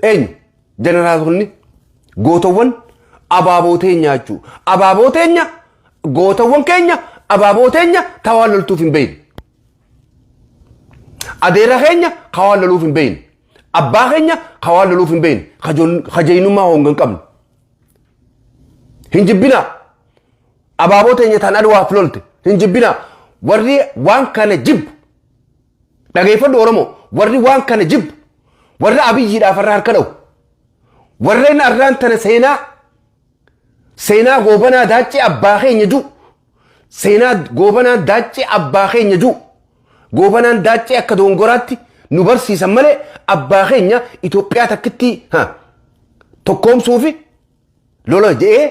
Eenyu? Jeneraalonni gootowwan abaaboo teenya jechuudha. Abaaboo teenya gootowwan keenya abaaboo teenya tawaan loltuuf hin beekne. Adeera keenya kawaan loluuf hin beekne. Abbaa keenya kawaan loluuf hin beekne. Kajeynummaa honga hin qabne. Hin jibbinaa. Abaaboo teenya tan adwaaf lolte hin jibbinaa. Warri waan kana jibbu dhageeffadhu Oromoo warri waan kana jibbu warra Abiyyiidhaaf irra harka dha'u warreen arraan tana seenaa seenaa Goobanaa Daaccee abbaa keenya jiru seenaa Goobanaa Daaccee abbaa keenya jiru Goobanaan Daaccee akka doongoraatti nu barsiisan malee abbaa keenya Itoophiyaa takkitti tokkoomsuufi lola jedhee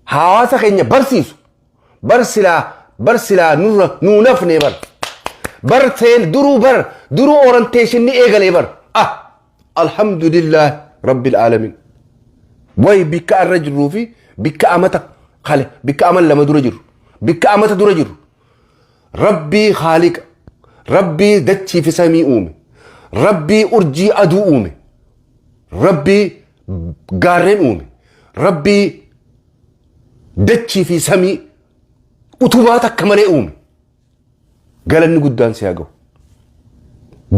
hawaasa keenya barsiisu bar silaa bar silaa nurra nuu nafne bar bar seen duruu bar duruu orientation ni eegalee bar ah alhamdulillah rabbil alamin way bikka arra jirruu fi bikka amata kale bikka aman lama dura jiru bikka amata dura jiru rabbii haaliqa rabbii dachii fi samii uume rabbii urjii aduu uume rabbii gaarreen uume rabbii dachii fi samii utubaa takka malee uume galanni guddaan si haa gahu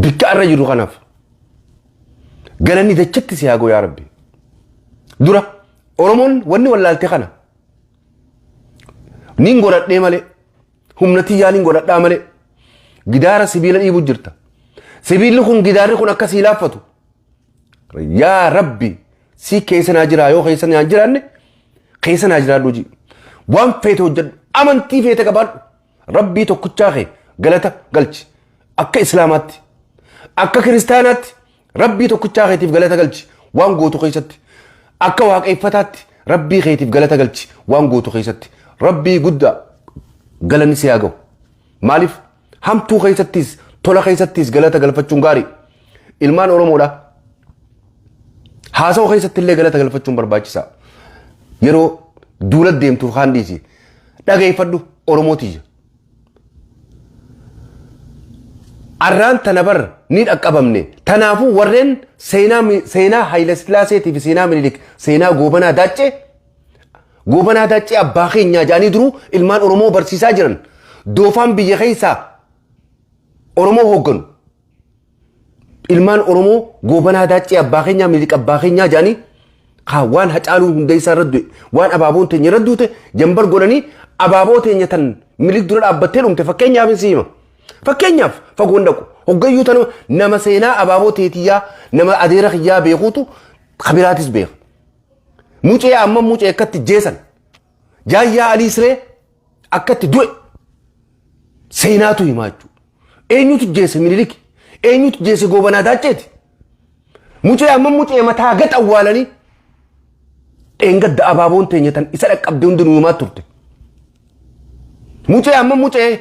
bikka arra jiru kanaaf galanni dachatti si haa gahu yaa rabbi dura Oromoon wanni wallaalte kana nin godhadhee malee humna tiyyaa nin godhadhaa malee gidaara sibiila dhiibu jirta sibiilli kun gidaarri kun akka sii laaffatu yaa rabbi si keessa naa jiraa yoo keessa naa jiraanne keessa naa jiraadhu ji waan feete hojjedhu amantii feete qabaadhu rabbii tokkichaa kee galata galchi akka islaamaatti akka kiristaanaatti rabbii tokkichaa keetiif galata galchi waan gootu keessatti akka waaqeffataatti rabbii keetiif galata galchi waan gootu keessatti rabbii guddaa galanni si haa ga'u maaliif hamtuu keessattis tola keessattis galata galfachuun gaarii ilmaan Oromoodha. Haasawa keessatti illee galata galfachuun barbaachisaa. Yeroo duula deemtuuf kaan dhiisi. Dhageeffadhu Oromoo tiyya. Arraan tana bar ni dhaqqabamne. Tanaafuu warreen seenaa seenaa Haayila Sillaaseetii fi seenaa Minilik seenaa Goobanaa Daaccee Goobanaa Daaccee abbaa keenyaa jedhanii duruu ilmaan Oromoo barsiisaa jiran. Doofaan biyya keessaa Oromoo hoogganu. Ilmaan Oromoo Goobanaa Daaccee abbaa keenyaa Minilik abbaa keenyaa jedhanii kaa waan Hacaaluu Hundeessaa irra du'e waan abaaboon teenya irra duute jambar godhanii abaaboo teenya tan Minilik dura dhaabbattee dhumte fakkeenyaaf hin siima. Fakkeenyaaf fagoon dhaqu hoggayyuu tana nama seenaa abaaboo teetiyyaa nama adeera kiyyaa beekuutu kabiraatis beeka. Mucee amma mucee akkatti jeesan Jaayyaa Alii Siree akkatti du'e seenaatu himaa jechuudha. Eenyutu jeese Minilik? Eenyutu jeese Goobanaa Daacceeti? Mucee amma mucee mataa gad awwaalanii dheengadda abaaboon teenya tan isa dhaqqabde hundinuu himaa turte. Mucee amma mucee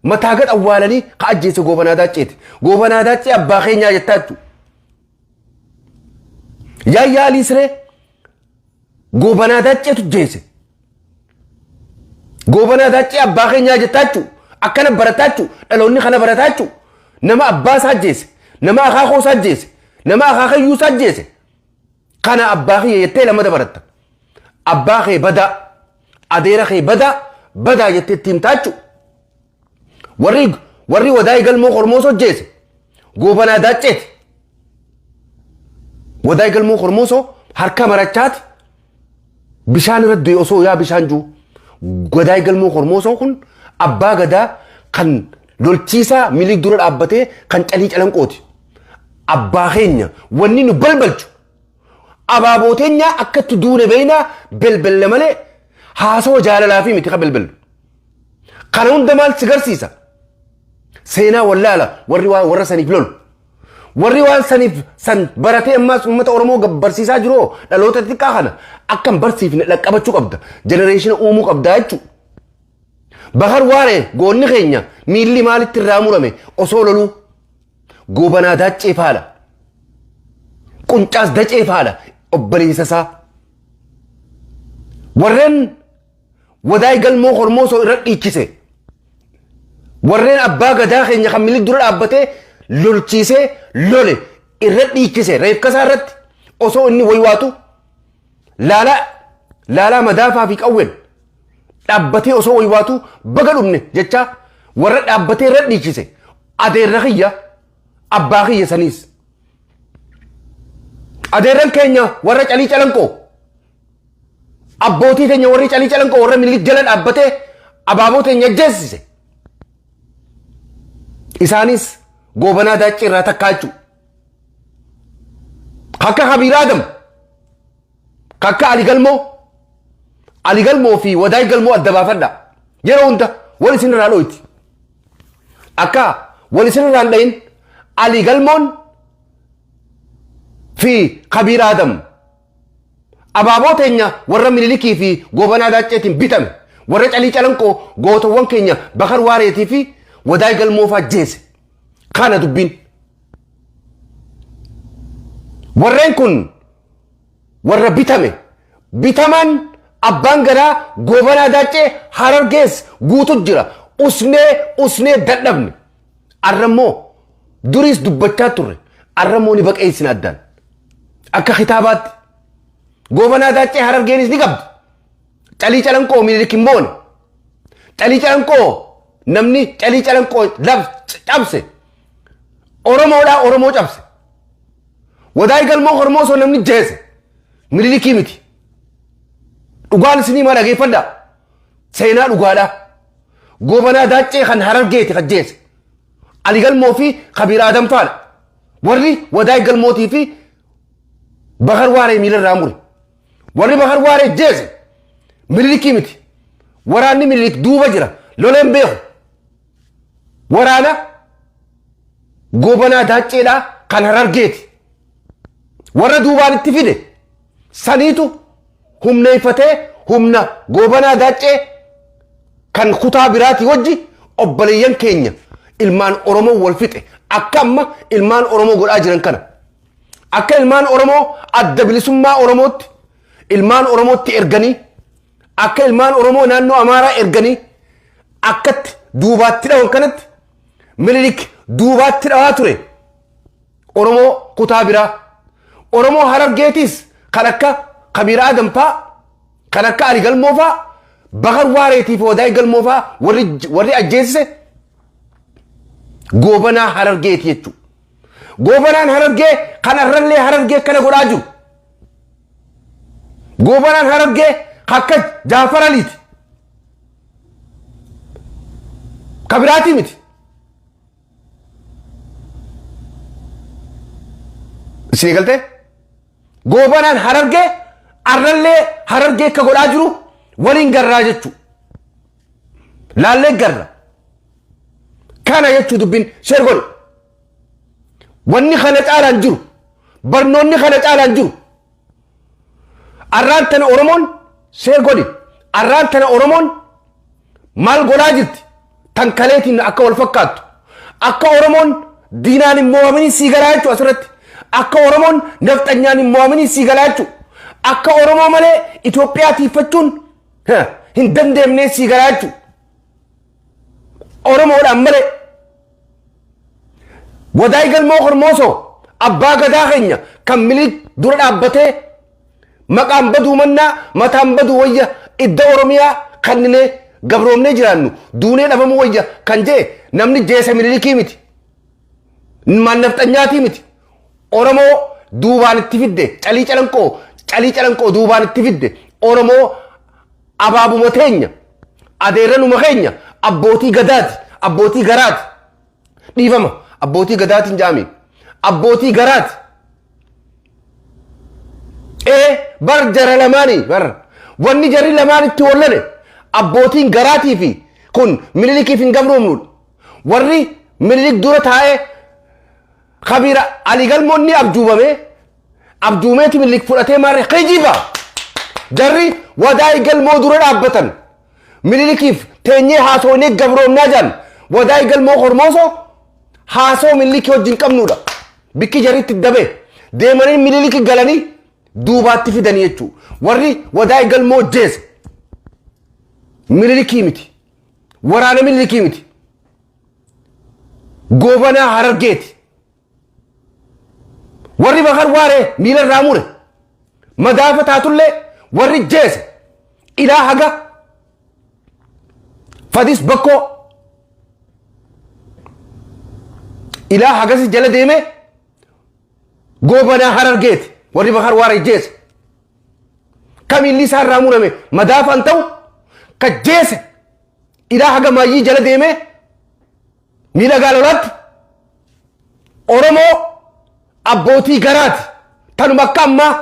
mataa gad awwaalanii ka ajjeese Goobanaa Daacceeti. Goobanaa Daaccee abbaa keenyaa jettaa jechuudha. Yaayyaa Alii Siree Goobanaa Daacceetu jeese. Goobanaa Daaccee abbaa keenyaa jettaa jechuudha. Akkana barataa jechuudha. Dhaloonni kana barataa jechuudha. Nama abbaa isaa ajjeese. Nama akaakoo isaa ajjeese. Nama akaakayyuu isaa ajjeese. Kana abbaa kiyya jettee lamada baratta. Abbaa kee badaa. Adeera kee badaa. Badaa jettee ittiin himtaa jechuudha. Warri warri wadaay galmoo kormoos hojjeese. Goobanaa Daacceeti. Wadaay galmoo kormoosoo harka marachaati bishaan irra du'e osoo yaa bishaan jiru. Wadaay galmoo kormoosoo kun abbaa gadaa kan lolchiisaa Minilik dura dhaabbatee kan calii calanqooti. Abbaa keenya wanni nu balbalchu abaaboo teenyaa akkatti duune beeynaa belbelle malee haasawa jaalalaa fi miti ka belbellu. Kana hunda maal si garsiisa? Seenaa wallaala warri waan warra saniif lolu. Warri waan saniif san baratee ammaas uummata Oromoo barsiisaa jiru dhaloota xixiqqaa kana akka hin barsiifne dhaqqabachuu qabda. Jenereeshina uumuu qabda jechuudha. Bakar Waaree goonni keenya miilli maalitti irraa murame osoo loluu Goobanaa Daaccee faadha. Quncaas Dacee faadha obboleessa isaa. Warreen Wadaay galmoo hormoosoo irra dhiichise. Warreen abbaa gadaa keenya kan Minilik dura dhaabbatee lolchiisee lole. irra dhiichise reefka isaa irratti osoo inni waywaatu laalaa laalaa madaafaa fi qawween dhaabbatee osoo waywaatu baga dhumne jechaa warra dhaabbatee irra dhiichise adeerra kiyya abbaa kiyya saniis. Adeerran keenya warra calii calanqoo abbootii teenya warri calii calanqoo warra Minilik jala dhaabbatee abaaboo teenya ajjeessise. Isaanis Goobanaa Daaccii irraa takkaa jechuudha. Akka Kabiir Adam, akka Ali Galmoo, Ali Galmoo fi Wadaay Galmoo adda baafadha. Yeroo hunda wal isin irraa dhoyti. Akka wal isin irraa hin dhayin Ali Galmoon fi Kabiir Adam abaaboo teenya warra Minilikii fi Goobanaa Daacceetiin bitame warra Calii Calanqoo gootowwan keenya Bakar Waareetii fi Wadaay Galmoo fa'aa jeese. Kana dubbiin. Warreen kun warra bitame bitamaan abbaan garaa Goobanaa Daaccee Harargees guutu jira. Usnee usnee dadhabne. Arrammoo duriis dubbachaa turre. Arrammoo ni baqeessina addaan. Akka kitaabaatti. Goobanaa Daaccee Harargeenis ni qabdi. Calii Calanqoo Minilik hin boone. Calii Calanqoo namni Calii Calanqoo laf cabse. Oromoodhaa Oromoo cabse. Wadaay Galmoo Hormoo osoo namni jeese. Minilikii miti. Dhugaan isinii maa dhageeffadhaa. Seenaa dhugaadhaa. Goobanaa Daaccee kan Harargeeti kan jeese. Ali Galmoo fi Kabiir Adam faadha. Warri Wadaay Galmootii fi Bakar Waaree miilarraa mure. Warri Bakar Waaree jeese Minilikii miti. Waraanni Minilik duuba jira. Loleen beeku. Waraana Goobanaa Daacceedhaa kan Harargeeti. Warra duubaan itti fide saniitu humneeffatee humna Goobanaa Daaccee kan kutaa biraatii wajji obboleeyyan keenya ilmaan Oromoo wal fixe akka amma ilmaan Oromoo godhaa jiran kana. Akka ilmaan Oromoo adda bilisummaa Oromootti ilmaan Oromootti erganii akka ilmaan Oromoo naannoo Amaaraa erganii akkatti duubaatti dhawan kanatti Minilik duubaatti dhawaa ture. Oromoo kutaa biraa. Oromoo Harargeetiis kan akka Kabiir Adam faa kan akka Ali Galmoo faa Bakar Waareetii fi Wadaay Galmoo faa warri ajjeesise Goobanaa Harargeeti jechuudha. Goobanaan Harargee kan arrallee Harargee akkana godhaa jiru. Goobanaan Harargee akka Jaafar Aliiti. Ka biraatii miti. Isinii galtee? Goobanaan Harargee arrallee Harargee akka godhaa jiru waliin garraa jechuudha. Laallee garra. Kana jechuu dubbiin sheer godhu. Wanni kana caalaan jiru. Barnoonni kana caalaan jiru. Arraan tana Oromoon sheer godhi. Arraan tana Oromoon maal godhaa jirti? Tan kaleetiin akka wal fakkaattu. Akka Oromoon diinaan hin mo'amanii sii galaa jechuudha asirratti. Akka Oromoon nafxanyaan hin mo'amanii sii galaa jechuudha. Akka Oromoo malee Itoophiyaa tiiffachuun hin dandeemnee sii galaa jechuudha. Oromoodhaan malee. Wadaay Galmoo Hormoosoo abbaa gadaa keenya kan Minilik dura dhaabbatee maqaan baduu mannaa mataan baduu wayya idda Oromiyaa kanninee gabroomnee jiraannu duunee dhabamuu wayya kan jee namni jeesa Minilikii miti. Maan nafxanyaatii miti. Oromoo duubaan itti fidde calii calanqoo calii calanqoo duubaan itti fidde Oromoo abaabuma teenya adeerranuma keenya abbootii gadaati abbootii garaati dhiifama abbootii gadaatiin jaami abbootii garaati ee bar jara lamaanii bar wanni jarri lamaan itti wallole abbootiin garaatii fi kun Minilikiif hin gabroomnudha warri Minilik dura taa'ee Kabiira Ali Galmoon ni abjuubame abjuumeeti Minilik fudhatee maarree kijiba jarri Wadaay Galmoo dura dhaabbatan Minilikiif teenyee haasoonee gabroomnaa jaan Wadaay Galmoo Hormoosoo haasoo Minilikii wajjin qabnudha bikki jarri itti dabe deemanii Miniliki galanii duubaatti fidanii jechuu warri Wadaay Galmoo jeese Minilikii miti waraana Minilikii miti Goobanaa Harargeeti. Warri Bakar Waaree miila irraa mure madaafa taatullee warri jeese ilaa haga Fadis Bakkoo ilaa hagasi jala deemee Goobanaa Harargeeti warri Bakar Waaree jeese. Ka miilli isaa irraa murame madaafaan ta'u ka jeese ilaa haga maayyii jala deemee miidhagaa lolaatti Oromoo abbootii garaati tanuma akka ammaa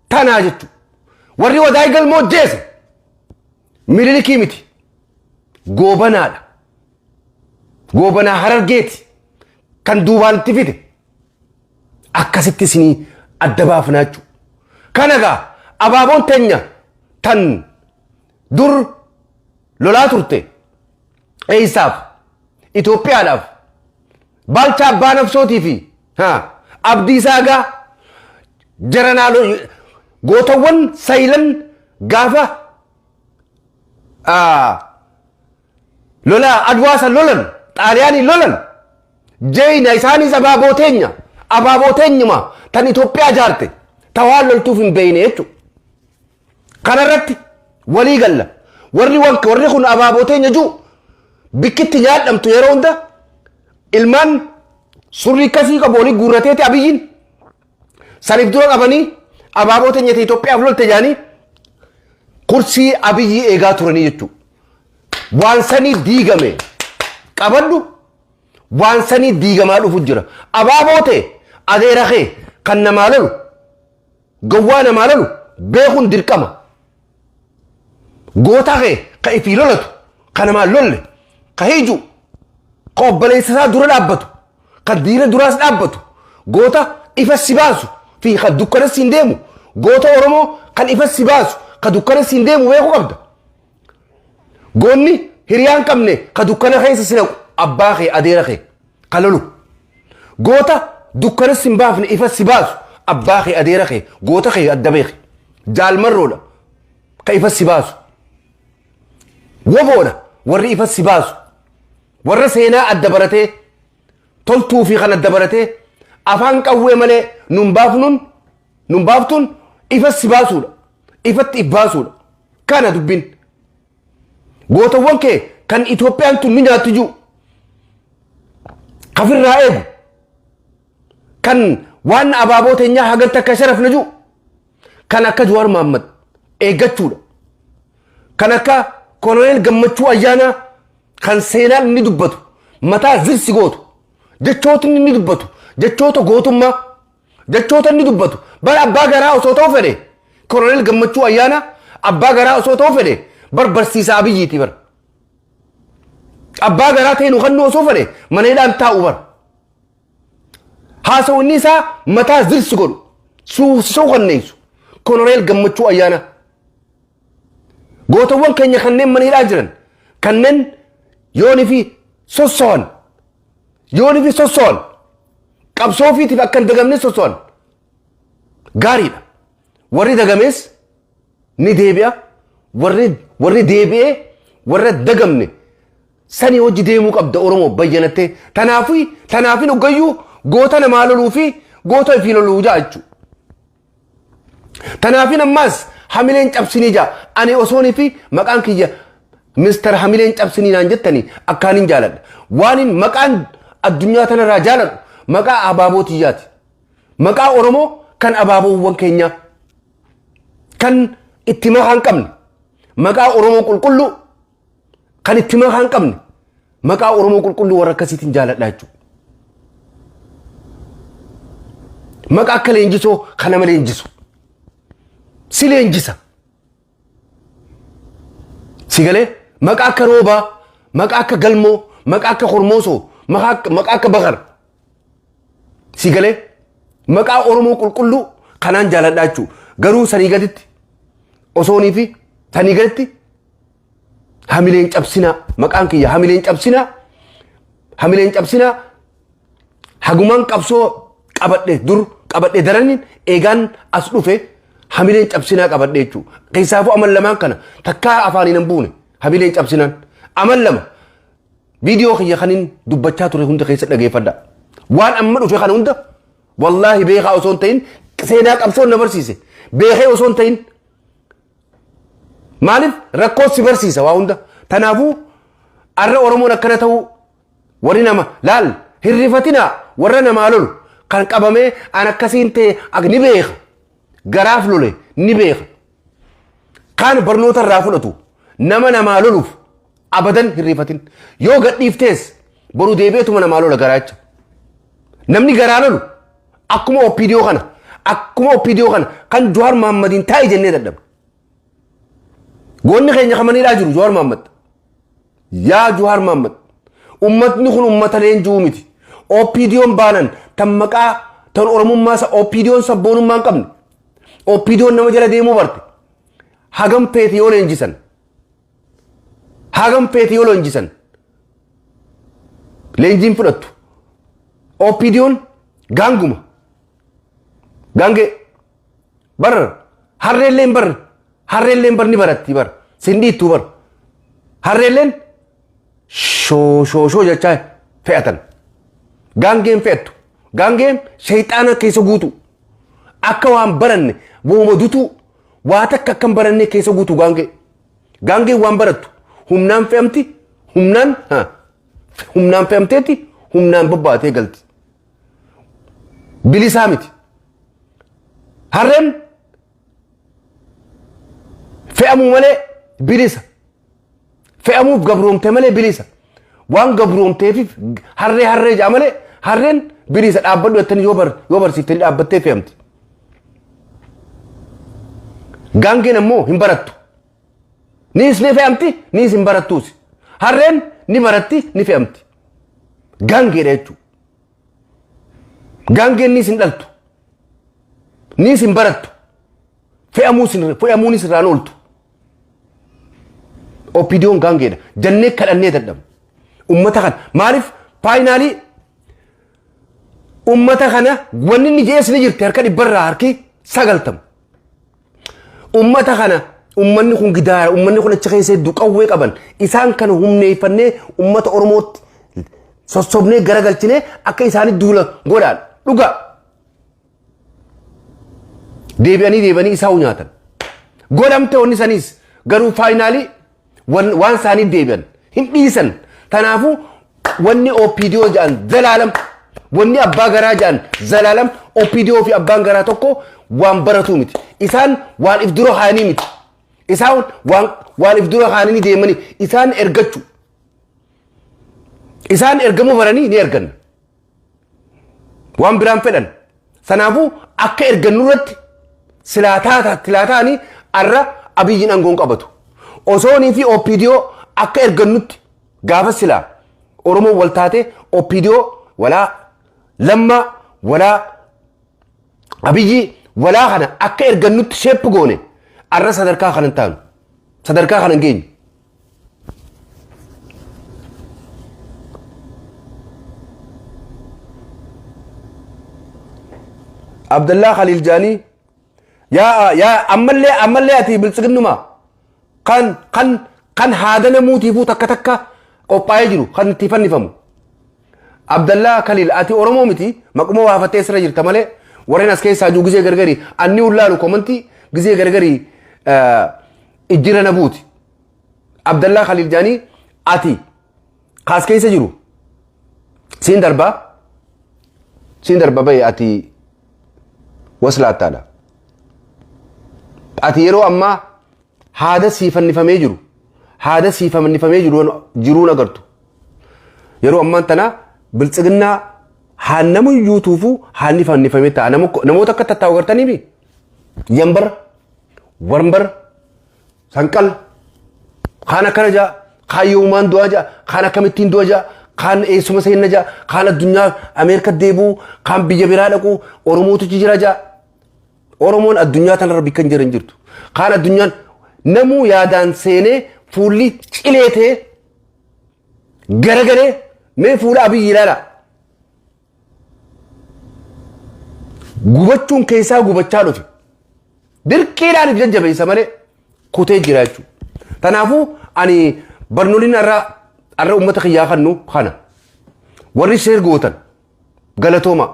tanaa jechuudha. Warri wadaay galmoo jeese Minilikii miti Goobanaadha. Goobanaa Harargeeti kan duubaan itti fide akkasitti isinii adda baafnaa jechuudha. Kana egaa abaaboon teenya tan dur lolaa turte eessaaf Itoophiyaadhaaf Baalchaa Abbaa Nafsootii fi Abdiisaa Agaa jaranaa gootawwan sayilan gaafa lola Adwaa san lolan, Xaaliyaanii lolan, jeeyna isaanis abaaboo teenya, abaaboo teenyuma tan Itoophiyaa jaarte ta waan loltuuf hin beeyne jechuudha. Kanarratti walii galla. Warri warri kun abaaboo teenya jiru bikkitti nyaadhamtu yeroo hunda ilmaan surrii kasii qabu olii guurrateeti Abiyyiin saniif dura qabanii abaaboo teenya ta Itoophiyaaf lolte jedhanii kursii Abiyyii eegaa turanii jechuudha. Waan sanii diigame qabadhu, waan sanii diigamaa dhufu jira. Abaaboo ta'e adeera kee kan namaa lolu, gowwaa namaa lolu beekuun dirqama. Goota kee ka ifii lolatu, ka namaa lolle, ka hiju, ka obboleessa isaa dura dhaabbatu, ka diina duraas dhaabbatu, goota ifa si baasu fi ka dukkana siin deemu, goota Oromoo kan ifa si baasu, ka dukkana siin deemu beekuu qabda. Goonni hiriyaa hin qabne ka dukkana keessa si naqu abbaa kee, adeera kee ka lolu. Goota dukkana si hin baafne ifa si baasu abbaa kee, adeera kee, goota kee adda beeki. Jaalmarroodha ka ifa si baasu. Woboodha warri ifa si baasu. Warra seenaa adda baratee toltuu fi kan adda baratee afaan qawwee malee nun baafnuun nun baaftuun ifa si baasuudha. Ifatti if baasuudha. Kana dubbin. Gootawwan kee kan Itoophiyaan tun ni nyaatti jiru. Kafirraa eegu. Kan waan abaaboo teenyaa hagan takka sharafna jiru. Kan akka Jawaar Mahaammad eeggachuudha. Kan akka Koloneel Gammachuu Ayyaanaa kan seenaan inni dubbatu mataa zirsi gootu, jechootni inni dubbatu jechoota gootummaa, jechoota inni dubbatu bara abbaa garaa osoo ta'u fedhe, Koloneel Gammachuu Ayyaanaa abbaa garaa osoo ta'u fedhe bar barsiisaa Abiyyiiti bar. Abbaa garaa ta'e nu kannuu osoo fedhe mana hidhaan taa'u bar. Haasawni isaa mataa zirsi godhu, suukanneessu Koloneel Gammachuu Ayyaanaa. Gootawwan keenya kanneen mana hidhaa jiran, kanneen yoonii fi sosso'an, yoonii fi sosso'an, qabsoo ofiitiif akka hin dagamne sosso'an gaariidha. Warri dagamees ni deebi'a. Warri deebi'ee warra dagamne sanii hojii deemuu qabda Oromoo bayyanattee. Tanaafin hoggayyuu goota namaa loluu fi goota ifii loluu ja'a jechuudha. Tanaafin ammaas hamileen cabsinii ja'a. Ani osoonii fi maqaan kiyya Mister Hamileen cabsinii naan jettanii akkaanin jaaladha. Waanin maqaan addunyaa tanarraa jaaladhu maqaa abaaboo tiyyaati. Maqaa Oromoo kan abaaboowwan keenyaa kan itti makaa hin qabne, maqaa Oromoo qulqulluu kan itti makaa hin qabne, maqaa Oromoo qulqulluu warra akkasiitiin jaaladha jechuudha. Maqaa akka leenjisoo kan nama leenjisu. Si leenjisa. Si galee maqaa akka Roobaa, maqaa akka Galmoo, maqaa akka Hormoosoo, maqaa akka Bakar. Si galee maqaa Oromoo qulqulluu kanaan jaaladha jechuudha. Garuu sanii gaditti osoonii fi sanii gaditti hamileen cabsinaa, maqaan kiyya hamileen cabsinaa, hamileen cabsinaa. Hagumaan qabsoo qabadhe dur qabadhe daraniin eegaan as dhufe hamileen cabsinaa qabadhe jechuudha. Keessaafuu amal lamaan kana takkaa afaaniin hin buune hamileen cabsinaan amal lama viidiyoo kiyya kanin dubbachaa ture hunda keessa dhageeffadha. Waan amma dhufe kana hunda Wallaahi beekaa osoo hin ta'in seenaa qabsoon na barsiise. Beekee osoo hin ta'in maaliif rakkoo si barsiisa waa hunda. Tanaafuu arra Oromoon akkana ta'uu warri nama laal hirrifatinaa warra namaa lolu kan qabamee an akkasiin ta'e ni beeka. Garaaf lole ni beeka. Kaan barnoota irraa fudhatu nama namaa loluuf abadan hirrifatin. Yoo gadhiiftees boru deebi'eetuma namaa lola garaacha. Namni garaa lolu akkuma OPDO kana akkuma OPDO kana kan Jawaar Mahaammadiin taa'i jennee dadhabne. Goonni keenya kamaniidhaa jiru Jawaar Mahaammad. Yaa Jawaar Mahaammad ummatni kun ummata leenji'uu miti. OPDOn baanan tan maqaa tan Oromummaa OPDOn sabboonummaa hin qabne. OPDOn nama jala deemuu barte. Hagam feete yoo leenjisan. Hagam feete yoo leenjisan. Leenjiin fudhattu. OPDOn gaanguma. Gaangee. Bar harreelleen bar harreelleen bar ni baratti bar sin dhiittu bar harreelleen shoo shoo shoo jechaa fe'atan. Gaangeen fe'attu. Gaangeen shayxaana keessa guutu. Akka waan baranne wauma dutuu waa takka akka hin barannee keessa guutu gaangee. Gaangeen waan barattu humnaan fe'amti humnaan humnaan fe'amteetti humnaan bobbaatee galti. Bilisaa miti. Harreen fe'amuu malee bilisa. Fe'amuuf gabroomte malee bilisa. Waan gabroomteefif harree harree ja'a malee harreen bilisa dhaabbadhu jettanii yoo bar yoo barsiiftanii dhaabbattee fe'amti. Gaangeen ammoo hin barattu. Niis ni fe'amti niis hin barattuusi. Harreen ni baratti ni fe'amti. Gaangeedha jechuudha. Gaangeen niis hin dhaltu. Niis hin barattu. Fe'amuunis irraan ooltu. OPDOn gaangeedha. Jannee kadhannee dadhabne. Ummata kana maaliif finally ummata kana wanni inni jees ni jirti harka dhibbarraa harki 90. Ummata kana ummanni kun gidaara ummanni kun achi keessa hedduu qawwee qaban isaan kana humneeffannee ummata Oromootti sossobnee garagalchinee akka isaanii duula godhaan dhugaa. Deebi'anii deebi'anii isaa nyaatan. Godhamte wanni saniis garuu finally waan isaanii deebi'an hin dhiisan. Kanaafuu wanni OPDO jedhan zalaalam wanni abbaa garaa jedhan zalaalam OPDO fi abbaan garaa tokko waan baratuu miti. Isaan waan if dura haanii miti. Isaan waan if dura haanii deemanii isaan ergachuu. Isaan ergamuu baranii ni erganna. Waan biraan fedhan. Sanaafuu akka ergannu irratti silaa ta'anii arra Abiyyiin aangoon qabatu. Osoonii fi OPDO akka ergannutti gaafa silaa Oromoon wal taate OPDO walaa Lammaa walaa Abiyyi walaa kana akka ergannutti shape goone arra sadarkaa kana hin taanu. Sadarkaa kana hin geenyu. Abdallaa Khaliil Jaanii yaa yaa ammallee ammallee ati biltsiginnuma kan kan kan haada namuutiifuu takka takka qophaa'ee jiru kan itti fannifamu. Abdallaa Khaliil ati Oromoo miti maquma waafattee sirra jirta malee warreen as keessaa jiru gizee gargarii anni ullaalu comment gizee gargarii ijjira na buuti. Abdallaa Khaliil Jaanii ati kaas keessa jiru siin darbaa siin darba bahe ati waslaattaadha. Ati yeroo ammaa haada sii fannifamee jiru haada sii fannifamee jiru jiruun agartu. Yeroo ammaan tana biltsiginnaa haan nama yuutuufuu haanni fannifamee ta'a. Namoota akka tattaa'u agartanii yambar warmbar sanqal kaan akkana ja'a kaan yoomumaan du'aa ja'a kaan akkamittiin du'a ja'a kaan eessuma seenna ja'a kaan addunyaa Ameerika deebi'u kaan biyya biraa dhaqu Oromootu jira ja'a. Oromoon addunyaa tanarra bikka hin jiran jirtu. Kaan addunyaan namuu yaadaan seenee fuulli cilee ta'ee garagalee mee fuula Abiyyi ilaala. Gubachuun keessaa gubachaa dhufe. Dirqiidhaan if jajjabeessa malee kutee jira jechuudha. Kanaafuu ani barnooliin har'a har'a uummata kiyyaa kannu kana. Warri share gootan galatooma.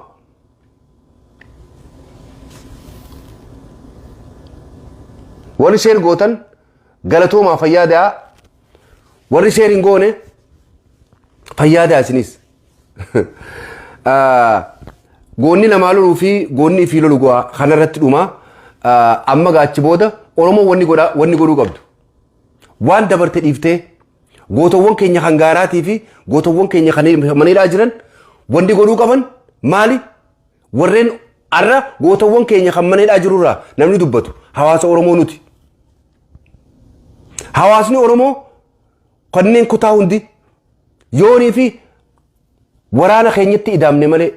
Warri share gootan galatoomaa, fayyaa da'a. Warri share hin goone fayyaa da'a isinis. Goonni namaa loluu fi goonni ifii lolu kanarratti dhuma. Amma gaachi booda Oromoo wanni godhaa wanni godhuu qabdu. Waan dabarte dhiiftee, gootowwan keenya kan gaaraatii fi gootowwan keenya kan maniidhaa jiran wanni godhuu qaban maali? Warreen har'a gootowwan keenya kan maniidhaa jirurraa namni dubbatu hawaasa Oromoo nuti. Hawaasni Oromoo kanneen kutaa hundi yoonii fi waraana keenyatti idaamne malee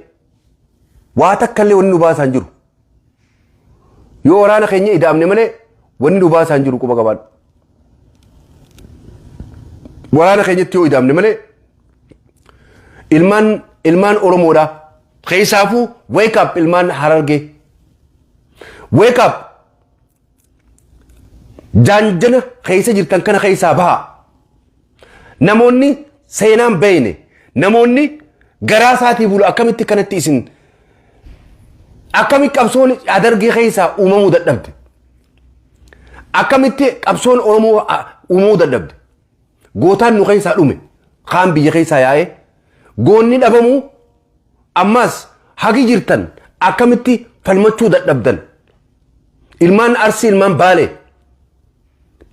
waa takka illee wanni nu baasaan jiru. Yoo waraana keenya idaamne malee wanni nu baasaan jiru, quba qabaadhu. Waraana keenyatti yoo idaamne malee, ilmaan Oromoodha. Keessaafuu wake up, ilmaan Harargee. Wake up, jaanjana keessa jirtan kana keessaa baha. Namoonni seenaan beeyne, namoonni garaa isaatii bulu akkamitti kanatti isin akkamitti qabsoon Adargee keessaa uumamuu dadhabde? Akkamitti qabsoon Oromoo uumamuu dadhabde? Gootaan nu keessaa dhume, kaan biyya keessaa yaa'ee goonni dhabamuu, ammas hagi jirtan akkamitti falmachuu dadhabdan? Ilmaan Arsii, ilmaan Baalee,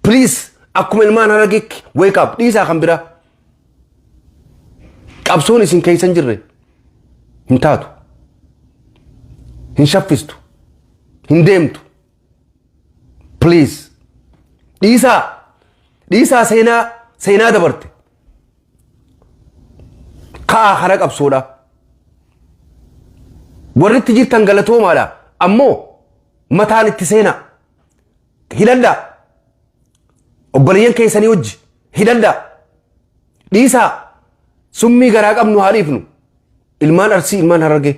please, akkuma ilmaan Harargeetti wake up. Dhiisaa kan biraa. Qabsoon isin keessa hin jirre hin taatu, hin shaffistu, hin deemtu. Please, dhiisaa, dhiisaa seenaa dabarte. Ka'aa kara qabsoodha. Warri itti jirtan galatoomaadha, ammoo mataan itti seenaa, hidhadhaa, obboleeyyan keessanii wajji hidhadhaa. Dhiisaa, summii garaa qabnu haa dhiifnu. Ilmaan Arsii, ilmaan Harargee,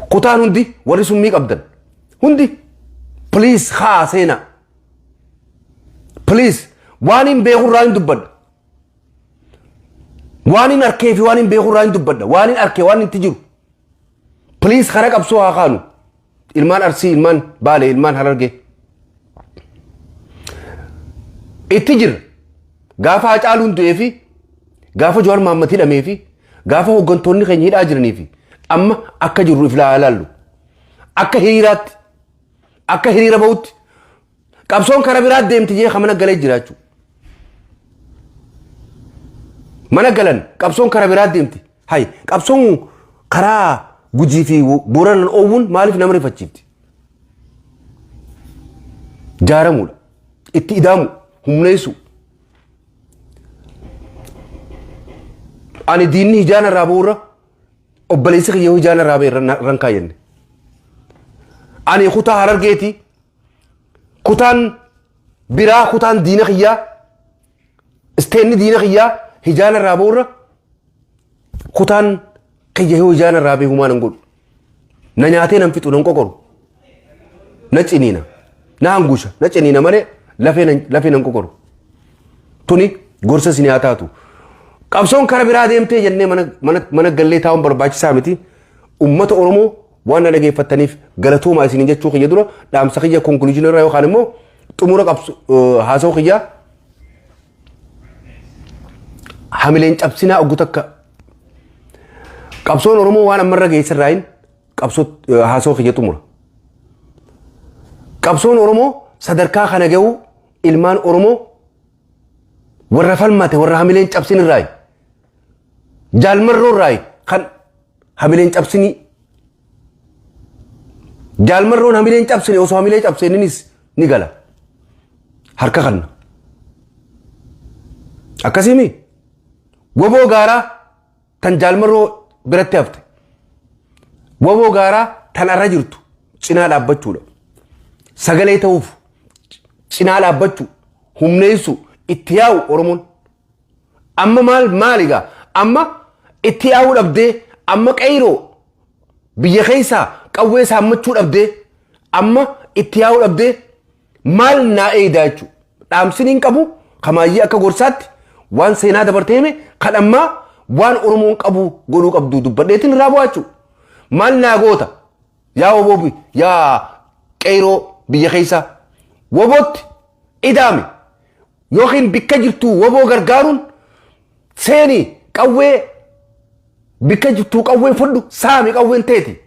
kutaan hundi, warri summii qabdan hundi, please, haa seenaa, please. Waan hin beekurraa hin dubbadha, waan hin arkee fi waan hin beekurraa hin dubbadha, waan hin arkee, waan itti jiru. Please, kara qabsoo haa kaanu. Ilmaan Arsii, ilmaan Baalee, ilmaan Harargee, itti jira. Gaafa Hacaaluun du'ee fi gaafa Jawaar Mahaammad hidhamee fi gaafa hooggantoonni keenya hidhaa jiranii fi amma akka jirru if ilaallu, akka hiriiraatti, akka hiriira bahutti, qabsoon kara biraa deemti jee mana galee jira jechuudha. Mana galan, qabsoon kara biraa deemti. Hay, qabsoon karaa Gujii fi Booranaan oowwuun maaliif nama rifachiifti? Jaaramuudha. Itti idaamu, humneessu. Ani diinni hijaan irraa bu'uura, obboleessi kiyya hijaan irraa ba'e irraan kaayyenne. Ani kutaa Harargeeti. Kutaan biraa, kutaan diina kiyyaa, isteenni diina kiyyaa hijaan irraa bu'uura, kutaan kiyya yoo hijaan irraa ba'e humaan hin godhu. Na nyaatee nan fixu, nan qoqoru. Na ciniina. Na hangusha. Na ciniina malee lafee nan qoqoru. Tuni gorsa isin haa taatu. Qabsoon kara biraa deemtee jennee mana gallee taa'uun barbaachisaa miti. Uummata Oromoo, waan na dhageeffattaniif galatoomaa isiniin jechuu kiyya dura, dhaamsa kiyya conclusion irraa yookaan immoo xumura qabsu haasa'u kiyya, hamileen cabsinaa oggu takka. Qabsoon Oromoo waan ammarra geessirraayin qabsoo haasa'u kiyya xumura. Qabsoon Oromoo sadarkaa kana ga'uu ilmaan Oromoo warra falmate, warra hamileen cabsin irraayi. Jaalmarroo irraayi kan hamileen cabsinii. Jaalmarroon hamileen cabsine osoo hamilee cabse innis ni gala. Harka kanna. Akkasiimi waboo gaaraa tan jaalmarroo biratti hafte. Waboo gaaraa tan arra jirtu cinaa dhaabbachuudha. Sagalee ta'uuf cinaa dhaabbachuu, humneessu, itti yaa'u Oromoon. Amma maal maali egaa? Amma itti yaa'uu dhabdee, amma qeyroo biyya keessaa qawwee saammachuu dhabdee, amma itti yaa'uu dhabdee maal naa eedaa jechuudha. Dhaamsin hin qabu kamaayyee akka gorsaatti waan seenaa dabartee hime, kan ammaa waan Oromoon qabu godhuu qabdu dubbadheetiin irraa bu'aa jechuudha. Maal naa goota? Yaa oboobi, yaa qeyroo Biyya keessaa wobootti idaame yookiin bikka jirtu woboo gargaaruun seenii qawwee, bikka jirtu qawwee fudhu, saami, qawween teeti.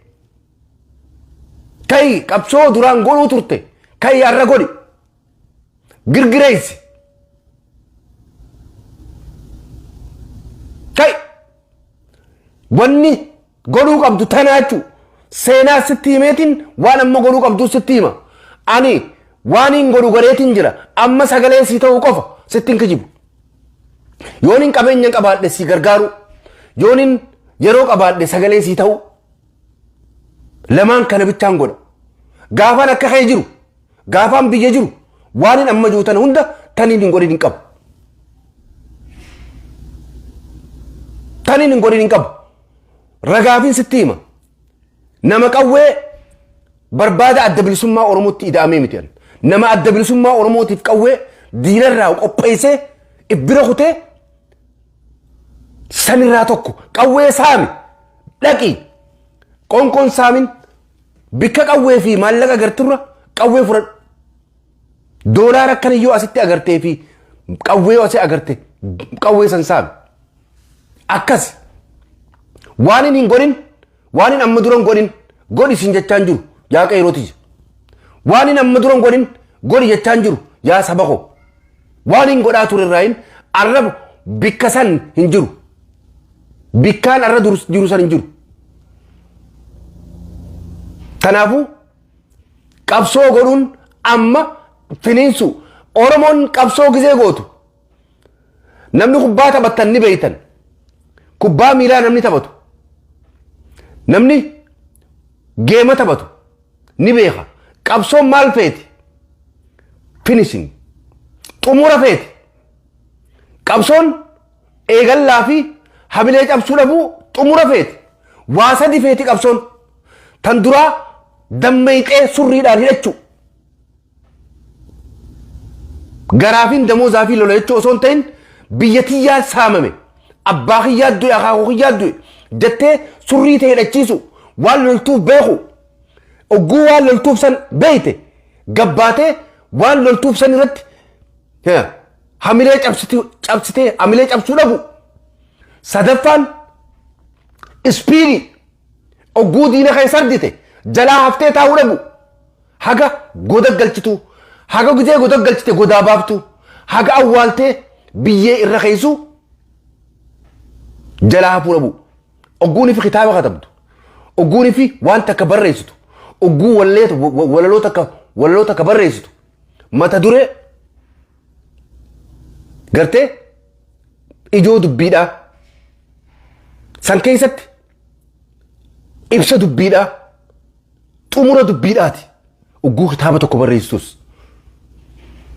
Kai qabsoo duraan godhuu turte kai har'a godhi, girgireessi kai. Wanni godhuu qabdu tanaa jechuu seenaa sitti himeetiin, waan amma godhuu qabdu sitti hima. Ani waan hin godhu godheetiin jira. Amma sagalee sii ta'uu qofa, sitti hin kijibu. Yoon hin qabeenya qabaadhe si gargaaru, yoon hin yeroo qabaadhe sagalee sii ta'uu, lamaan kana bichaan godha. Gaafaan akka kee jiru, gaafaan biyya jiru, waan hin amma jiru tana hunda taniin hin godhin hin qabu. Taniin hin godhin hin qabu. Ragaafin sitti hima. Nama qawwee barbaada Adda Bilisummaa Oromootti ida'amee miti. Nama Adda Bilisummaa Oromootiif qawwee diinarraa qopheessee ibbira kutee sanirraa tokko. Qawwee saami, dhaqi, qonqoon saamin, bikka qawwee fi maallaqa agarturra qawwee fudhadhu. Doolaara akkana yoo asitti agartee fi qawwee yoo asii agarte, qawwee san saami. Akkas waan hin godhin, waan hin amma dura hin godhin godhi sin jechaan jiru, yaa qeerootii. Waan hin amma dura hin godhin godhi jechaan jiru, yaa saba koo. Waan hin godhaa ture irraa hin arraba bikka san hin jiru. Bikkaan arra jiru san hin jiru. Kanaafuu qabsoo godhuun amma finiinsu. Oromoon qabsoo gizee gootu, namni kubbaa taphattan ni beeytan. Kubbaa miilaa namni taphatu, namni geema taphatu ni beeka. Qabsoon maal feeti? Finishing, xumura feeti. Qabsoon eegallaa fi hamilee cabsuu dhabuu xumura feeti. Waa sadi feeti qabsoon. Tan duraa dammeeyxee surriidhaan hidhachuu. Garaafin damoozaa fi lola jechuu osoo hin ta'in, biyya tiyyaa saamame, abbaa kiyyaa du'e, akaakuu kiyyaa du'e jettee surrii ta'e hidhachiisu, waan loltuuf beeku. Ogguu waan loltuuf san beeyte, gabbaatee waan loltuuf san irratti hamilee cabsitee hamilee cabsuu dhabu. Sadaffaan speed, ogguu diina keessa ardite jalaa haftee taa'uu dhabu, haga goda galchitu, haga gizee goda galchite godaa baaftu, haga awwaaltee biyyee irra keessu jalaa hafuu dhabu. Ogguun fi kitaaba katabdu, ogguun fi waan takka barreessitu, ogguu wallee walaloo takka barreessitu, mata duree gartee ijoo dubbiidhaa san keessatti ibsa dubbiidhaa, xumura dubbiidhaati. Ogguu kitaaba tokko barreessitus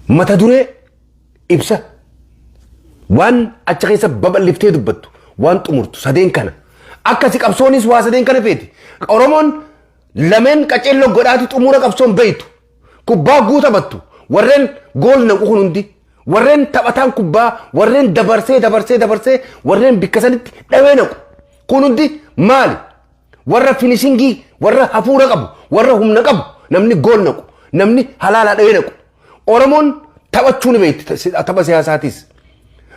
mata duree, ibsa, waan achi keessa babal'iftee dubbattu, waan xumurtu sadeen kana. Akkasi qabsoonis waa sadeen kana feeti. Oromoon lameen qaceelloo godhaati xumura qabsoon beeytu. Kubbaa guu taphattu, warreen goal naqu kun hundi, warreen taphataan kubbaa, warreen dabarsee dabarsee dabarsee, warreen bikka sanitti dhawee naqu kun hundi maali? Warra finishing, warra hafuura qabu, warra humna qabu. Namni goal naqu, namni halaalaa dhawee naqu. Oromoon taphachuu ni beekti, tapha siyaasaatiis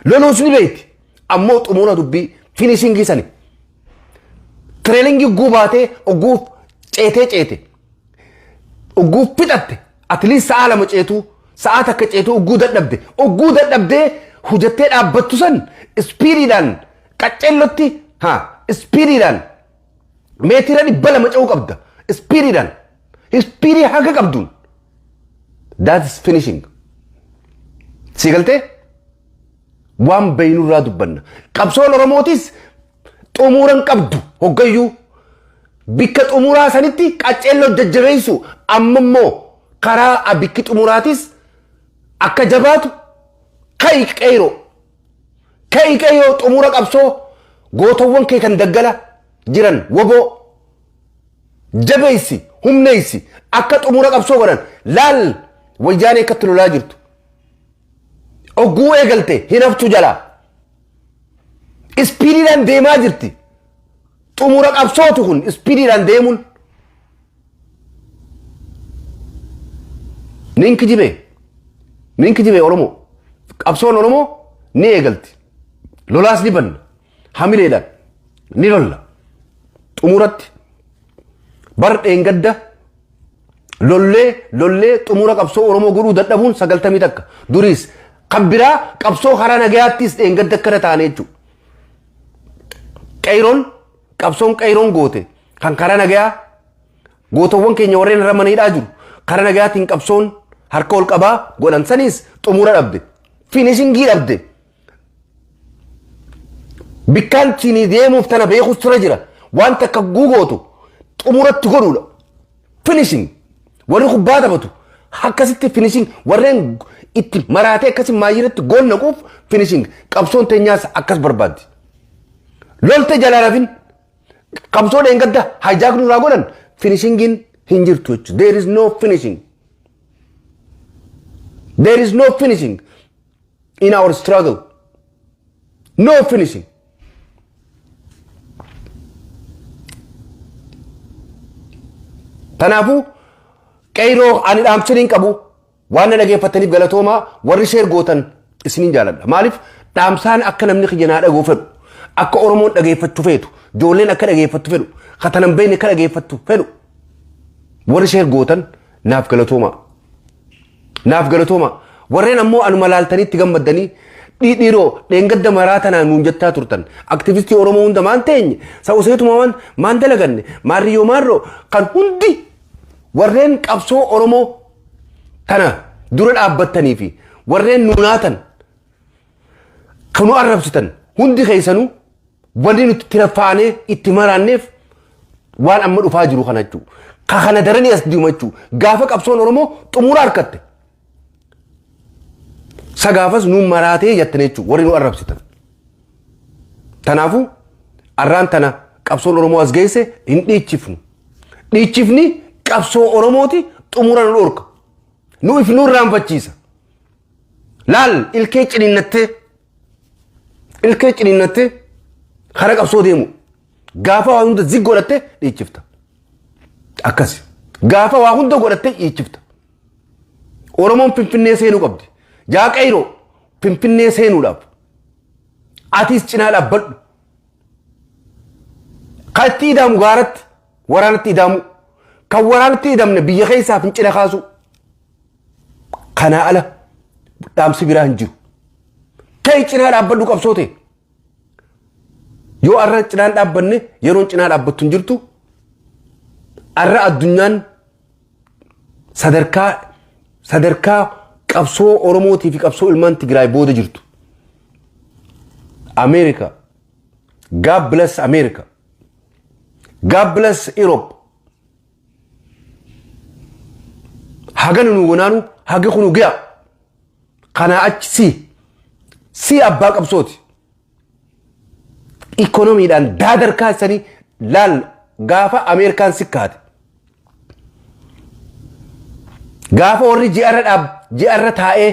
loluus ni beekti. Ammoo xumura dubbii, finishing sani, training guu baatee, ogguu ceetee ceete, ogguu fixatte, at least sa'a 2 ceetuu, sa'a 1 ceetuu, ogguu dadhabde, ogguu dadhabdee hujattee dhaabbattu san speediidhaan qacceellotti ha speediidhaan meetira 200 ce'uu qabda. Speediidhaan, speed haga qabduun, that is finishing. Si galtee? Waan beeynurraa dubbanna. Qabsoon Oromootis xumuran qabdu hoggayyuu bikka xumuraa sanitti qaceelloo jajjabeessu. Amma immoo karaa bikki xumuraatis akka jabaatu, ka'i qeyroo, ka'i qeyroo, xumura qabsoo gootowwan kee kan daggala jiran woboo jabeessi, humneessi, akka xumura qabsoo godhan. Laal, Wayyaanee akkatti lolaa jirtu. Ogguu eegalte hin haftu jalaa, speediidhaan deemaa jirti. Xumura qabsootu kun speediidhaan deemuun. Nin kijibee. Nin kijibee Oromoo. Qabsoon Oromoo ni eegalti. Lolaas ni banna. Hamileedhaan ni lolla. Xumuratti bar dheengadda lollee lollee xumura qabsoo Oromoo godhuu dadhabuun 91 duriis kan biraa qabsoo karaa nagayaattis dheengadda akkana taane jechuudha. Qeeyroon qabsoon qeeyroon goote kan karaa nagayaa gootawwan keenya warreen irra maniidhaa jiru karaa nagayaatiin qabsoon harka ol qabaa godhan saniis xumura dhabde, finishing dhabde. Bikkaan siinii deemuuf tana beekus tura jira. Waan takka guugootu xumuratti godhuudha. Finishing. Warri kubbaa taphatu akkasitti finishing, warreen itti maraatee akkasi maayirratti gool naquuf finishing. Qabsoon teenyaas akkas barbaaddi. Lolte jalaa rafin qabsoo dheengadda hijack nurraa godhan finishingiin hin jirtu jechuudha. There is no finishing. There is no finishing in our struggle. No finishing. Kanaafuu qeyroo, ani dhaamsiniin qabu waan na dhageeffataniif galatoomaa. Warri share gootan isiniin jaaladha. Maaliif dhaamsaan akka namni kiyya naa dhaguu fedhu, akka Oromoon dhageeffachuu feetu, ijoolleen akka dhageeffattu fedhu, katanan beekne akka dhageeffattu fedhu, warri share gootan naaf galatoomaa. Naaf galatoomaa. Warreen ammoo anuma laaltanii itti gammaddanii dhiiroo dheengadda maraa tanaan nuun jettaa turtan. Aktivistii Oromoo hunda maan teenye sa'useetuma waan maan dalaganne maarriyyoo maarroo kan hundi warreen qabsoo Oromoo tana dura dhaabbattanii fi warreen nuunaatan kan nu arrabsitan hundi keessanuu, wanni nuti itti raffaanee itti maraanneef waan amma dhufaa jiru kana jechuudha. Ka kana daranii as deemu jechuudha. Gaafa qabsoon Oromoo xumura harkatte. Sagaafas nuun maraatee jettan jechuudha warri nu arrabsitan. Kanaafuu arraan tana qabsoon Oromoo as geesse hin dhiichifnu. Dhiichifni qabsoo Oromooti xumura nu dhorka. Nu if nu irraanfachiisa. Laal, ilkee ciniinnattee ilkee ciniinnattee karaa qabsoo deemu gaafa waa hunda zig godhattee dhiichifta. Akkasi. Gaafa waa hunda godhattee dhiichifta. Oromoon Finfinnee seenuu qabdi. Yaa qeyroo, Finfinnee seenuudhaaf atis cinaa dhaabbadhu. Kan itti idaamu gaaratti waraanatti idaamu. Kan waraanatti idamne biyya keessaa fincila kaasu. Kanaa ala dhaamsi biraa hin jiru. Ta'e cinaa dhaabbadhu qabsoo ta'e. Yoo arra cinaan dhaabbanne yeroon cinaa dhaabbattu hin jirtu. Arra addunyaan sadarkaa sadarkaa qabsoo Oromootii fi qabsoo ilmaan Tigraay booda jirtu. Ameerika. God bless America. God bless Europe. Haga nu wanaanu haga kunu ga'a. Kanaa achi si abbaa qabsooti. Ikonomiidhaan daadarkaa isanii laal, gaafa Ameerikaan sikkaate. Gaafa warri ji'arra dhaab ji'arra taa'ee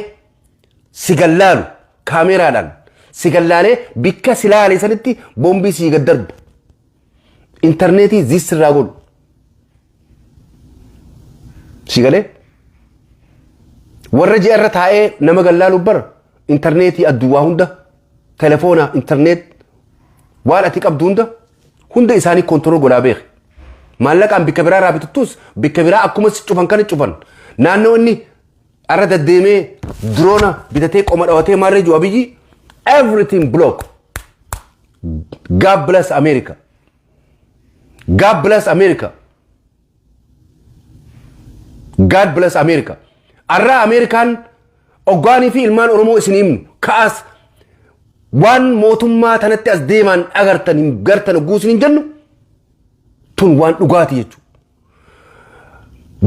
si gallaalu kaameraadhaan si gallaalee bikka si laale sanitti boombii si gad darbu. Intarneetii zis irraa godhu. Si galee? Warra ji'arra taa'ee nama gallaalu bara intarneetii addunyaa hunda, telefoona, intarneet waan ati qabdu hunda hunda isaanii control godhaa beeke. Maallaqaan bikka biraa irraa bituttus bikka biraa akkuma si cufan kana cufan. Naannoo inni arra deddeemee drone bitatee qoma dhawatee maarree jiru Abiyyi everything block. God bless America. God bless America. God bless America. Arraa Ameerikaan oggaanii fi ilmaan Oromoo isin himnu ka'as waan mootummaa tanatti as deemaan agartan hin gartan hogguu isin hin jennu tun waan dhugaati jechuudha.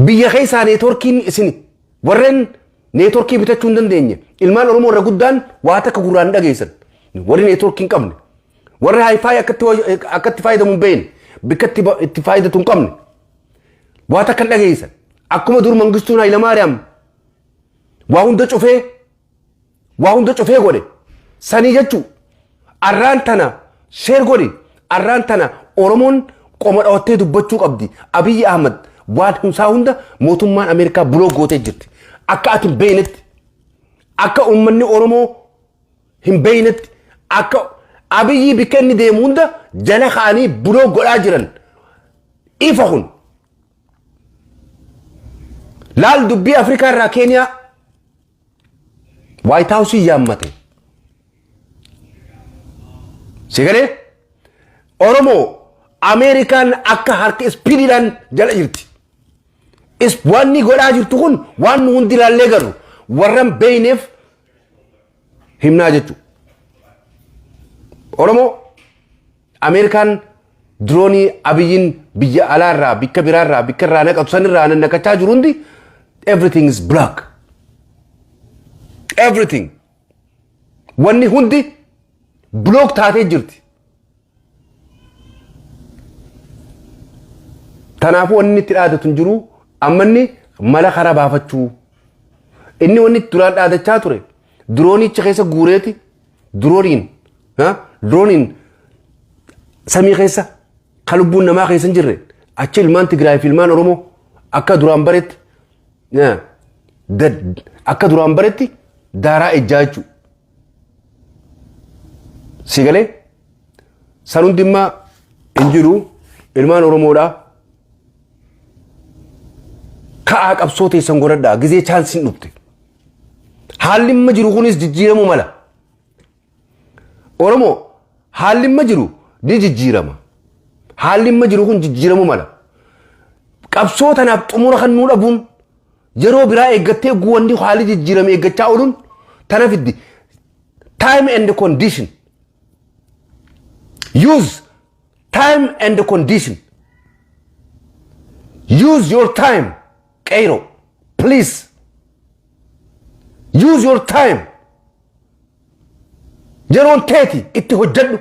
Biyya keessaa neetworkiin isin warreen neetworkii bitachuu hin dandeenye, ilmaan Oromoo irra guddaan waa takka gurraan hin dhageessan, warri neetworkii hin qabne, warri WiFi akkatti fayyadamu hin beekne, bikka itti fayyadatu hin qabne, waa takka hin dhageessan. Akkuma dur Mangistuun Hayilamaariyaam waa hunda cufee waa hunda cufee godhe sanii jechuu. Arraan tana share godhi. Arraan tana Oromoon qoma dhawattee dubbachuu qabdi. Abiyyi Ahmad waan isaa hunda mootummaan Ameerikaa block gootee jirti. Akka ati hin beeynetti, akka uummanni Oromoo hin beeynetti, akka Abiyyi bikka inni deemu hunda jala ka'anii buloo godhaa jiran ifa kun. Laal dubbii Afrikaa irraa Keeniyaa White House yaammate. Si galee? Oromoo, Ameerikaan akka harka ispiidiidhaan jala jirti. Wanni godhaa jirtu kun waan nu hundi ilaallee garru warra hin beeyneef himnaa jechuudha. Oromoo, Ameerikaan diroonii Abiyyiin biyya alaarraa, bikka biraarraa, bikka irraa naqatu sanirraa naqachaa jiru hundi, everything is black. Everything. Wanni hundi block taatee jirti. Kanaafuu wanni itti dhaadatu hin jiru. Ammanni mala karaa baafachuu. Inni wanni itti duraan dhaadachaa ture diroonicha keessa guureeti dirooniin samii keessa kan lubbuun namaa keessa hin jirre achi ilmaan Tigraay fi ilmaan Oromoo akka duraan baretti daaraa ejjaa jechuudha. Si galee? San hundi immaa hin jiru. Ilmaan Oromoodhaa. Ka'aa, qabsoo teessan godhadhaa, gizee chaansiin dhufte. Haalli imma jiru kunis jijjiiramuu mala. Oromoo, haalli imma jiru ni jijjiirama. Haalli imma jiru kun jijjiiramuu mala. Qabsoo tanaaf xumura kan nuu dhabuun, yeroo biraa eeggattee guwanni haalli jijjiirame eeggachaa ooluun tana fiddi. Time and condition. Use time and condition. Use your time. Qeyroo. Please. Use your time. Yeroon teeti itti hojjedhu.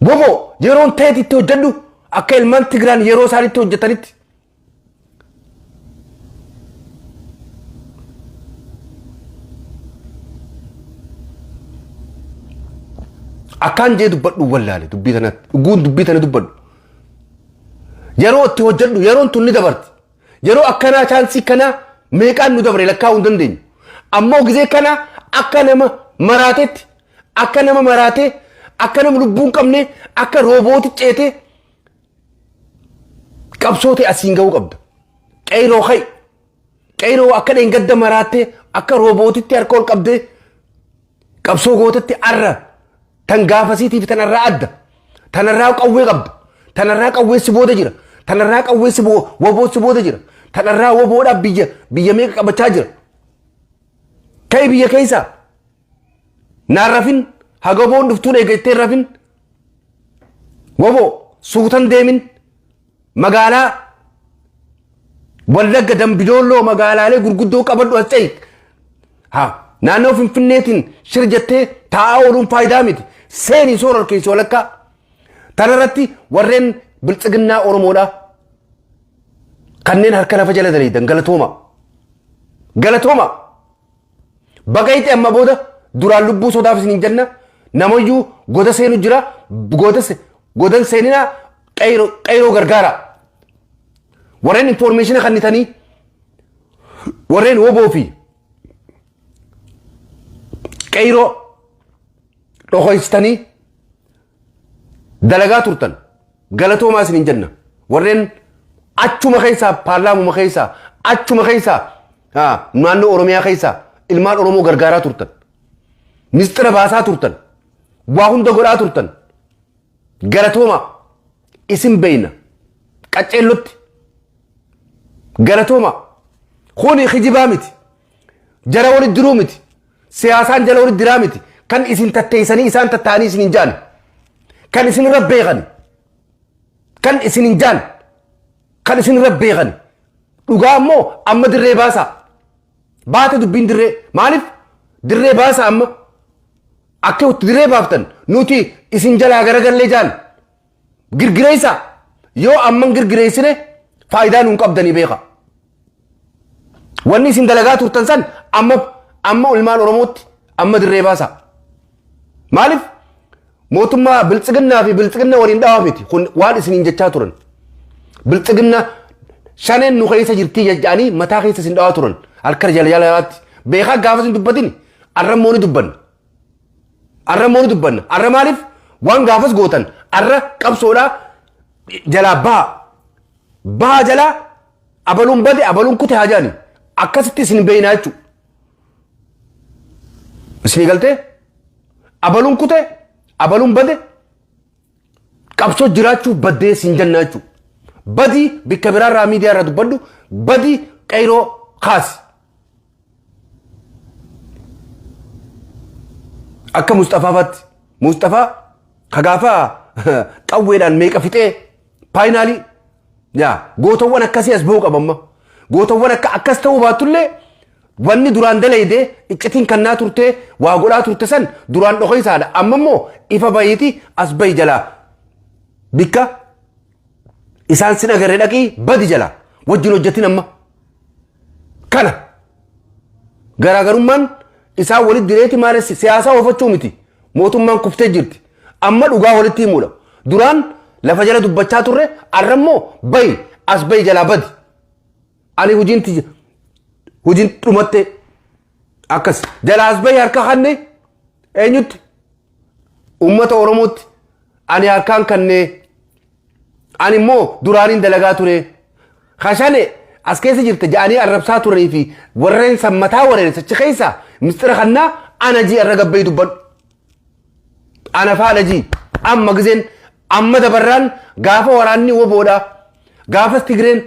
Bobo, yeroon teeti itti hojjedhu, akka ilmaan Tigraan yeroo isaan itti hojjetanitti. Akkaan jee dubbadhu wallaale dubbii tanatti, dhuguun dubbii tana dubbadhu. Yeroo itti hojjedhu, yeroon tun ni dabarti. Yeroo akkanaa, chaansii kanaa meeqaan nu dabre lakkaa'uu hin dandeenyu. Ammoo gizee kana akka nama maraatetti, akka nama maraatee, akka nama lubbuu hin qabne, akka roobooti ceetee qabsoo ta'e asiin gahuu qabda. Qeyroo, ka'i. Qeyroo, akka dheengadda maraattee akka roobootitti harka ol qabdee qabsoo gootetti arra tan gaafasiitiif tanarraa adda. Tanarraa qawwee qabda. Tanarraa qawwee si booda jira. Tanarraa qawwee si woboo si booda jira. Tanarraa woboodhaaf biyya meeqa qabachaa jira. Ka'i biyya keessaa. Naan rafin, haga woboon dhuftuun eeggattee rafin. Woboo suutan deemin, magaalaa Wallagga, Dambidolloo, magaalaalee gurguddoo qabadhu, as ce'i. Haa, naannoo Finfinneetiin shir jettee taa'aa ooluun faayidaa miti. Seenii soora keessa walakkaa. Tanarratti warreen biltsiginnaa Oromoodhaa kanneen harka lafa jala daleeydan, galatooma. Galatooma. Baqayxee amma booda duraan lubbuu sodaaf isin hin jenna. Namayyuu goda seenu jira. Goda godan seeninaa, qeyroo gargaara. Warreen information kennitanii, warreen woboo fi qeyroo dhokoysitanii dalagaa turtan, galatoomaa isin hin jenna. Warreen achuma keessaa, paarlaamuma keessaa, achuma keessaa, naannoo Oromiyaa keessaa ilmaan Oromoo gargaaraa turtan. Mistira baasaa turtan. Waa hunda godhaa turtan. Galatooma, isin beeyna. Qacceellotti. Galatooma. Kuni kijibaa miti. Jara walitti diruu miti. Siyaasaan jala walitti diraa miti. Kan isin tatteessanii isaan tatta'anii isin hin jaan. Kan isin irra beekan. Kan isin hin jaan. Kan isin irra beekan. Dhugaa immoo amma dirree baasaa. Baate dubbiin dirree. Maaliif? Dirree baasaa amma. Akka itti dirree baaftan nuti isin jalaa garagallee jaan. Girgireessa. Yoo amman girgireessine faayidaa nuun qabdanii beeka. Wanni isin dalagaa turtan san amma ilmaan Oromootti amma dirree baasa. Maaliif? Mootummaa biltsiginnaa fi biltsiginna waliin dhawaa miti. Kun waan isiniin jechaa turan. Biltsiginna Shaneen nu keessa jirtii jajja'anii mataa keessa isin dhawaa turan halkan jala jalaatti. Beekaa gaafa isin dubbatin arra immoo ni dubbanna. Arra immoo ni dubbanna. Arra maaliif waan gaafas gootan arra qabsoodhaa jalaa baha. Baha jalaa abaluun bade abaluun kute haa jedhani. Akkasitti isin beeynaa jechuudha. Isinii galtee? Abaluun kute abaluun bade qabsoo jiraachuuf baddee siin jennaa jechuudha. Badii bikka biraarraa miidiyaa irraa dubbadhu badii qeyroo kaasi. Akka Musxafaa faatti. Musxafaa ka gaafa qawweedhaan meeqa fixee paayinaalii yaa gootawwan akkasii as bahuu qaba amma. Gootawwan akka akkas ta'uu baattullee Wanni duraan dalayde iccitiin kannaa turte waa godhaa turte san duraan dhokaysaadha. Amma immoo ifa bahiiti as bahi jalaa. Bikka isaan sin agarre dhaqii badi jalaa. Wajjin hojjetin amma. Kana garaagarummaan isaan walitti direeti maaressi siyaasaa oofachuu miti. Mootummaan kuftee jirti. Amma dhugaa walitti himuudha. Duraan lafa jala dubbachaa turre arra immoo bahi as bahi jalaa badi. Ani hojiin tiyya hojiin dhumatte akkas jalaas bahi harka kanne eenyutti uummata Oromootti ani harkaan kannee ani immoo duraaniin dalagaa ture kashane as keessa jirte ja'anii arrabsaa turanii fi warreen san mataa warreen sachi keessa mistira kannaa ana jii arra gabbayi dubbadhu ana faadha jii amma gizeen amma dabarraan gaafa waraanni woboodha gaafas Tigreen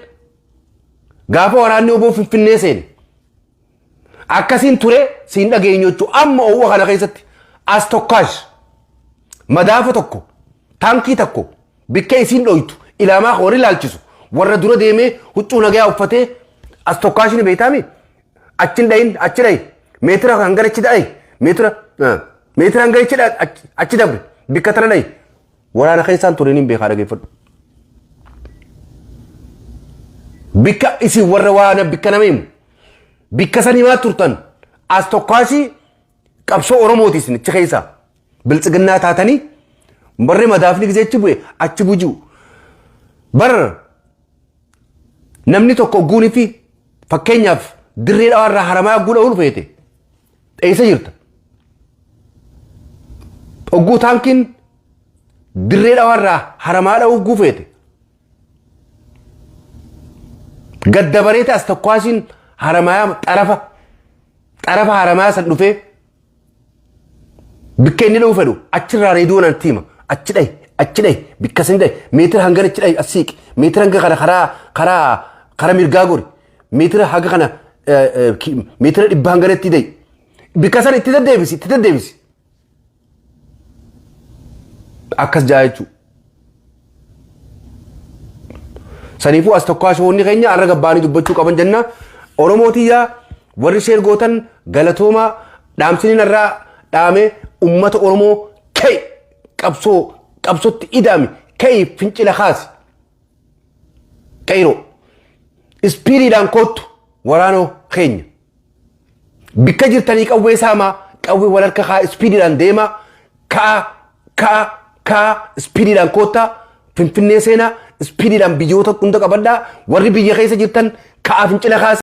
Gaafa waraanni oboo Finfinnee seene akkasiin ture siin dhageenyu jechuudha. Amma oowwa kana keessatti as tokkaash madaafa tokko taankii tokko bikka isiin dhoytu ilaamaa warri ilaalchisu warra dura deemee huccuu nagayaa uffatee as tokkaash ni beektaami achi dhayin achi dhayi meetira hangana achi dhayi meetira meetira hangana achi achi dabre bikka tana dhayi Waraana keessaan ture niin beekaa dhageeffadhu. Bikka isin warra waana bikka nama himu. Bikka san himaa turtan as tokkaashii qabsoo Oromooti isin achi keessaa. Biltsiginnaa taatanii barri madaafni gisee achi bu'e achi buji'u. Bar namni tokko ogguunii fi fakkeenyaaf dirree dhawaarraa haramaa ogguu dha'uu feete eessa jirta? Ogguu taankiin dirree dhawaarraa haramaa dha'uu ogguu feete gaddabareeta as tokkaasiin haramayaa xarafa xarafa haramayaa san dhufee Bikka inni dha'uu fedhu achirraa reediyoon anatti hima. Achi dhahi, achi dhahi, bikka isin dhahi, meetira hangana achi dhahi as siiqi, meetira hanga kana karaa karaa karaa mirgaa gori, meetira haga kana meetira dhibba hangana itti dhahi. Bikka sana itti deddeebisi, itti deddeebisi. Akkas jaa jechuudha. Saniifuu as tokko ashoonni keenya har'a gabbaanii dubbachuu qaban jenna. Oromoo tiyyaa warri sheer gootan galatoomaa dhaamsiniin irraa dhaame ummata Oromoo ka'i qabsoo qabsootti ida'ami ka'i fincila kaasi. Qeyroo ispiiriidhaan koottu waraanoo keenya. Bikka jirtanii qawwee saamaa qawwee wal harka kaa ispiidiidhaan deemaa ka'a ka'a ka'a ispiidiidhaan koottaa finfinnee seenaa ispiidiidhaan biyyoota hunda qabadhaa warri biyya keessa jirtan ka'a fincila kaasa.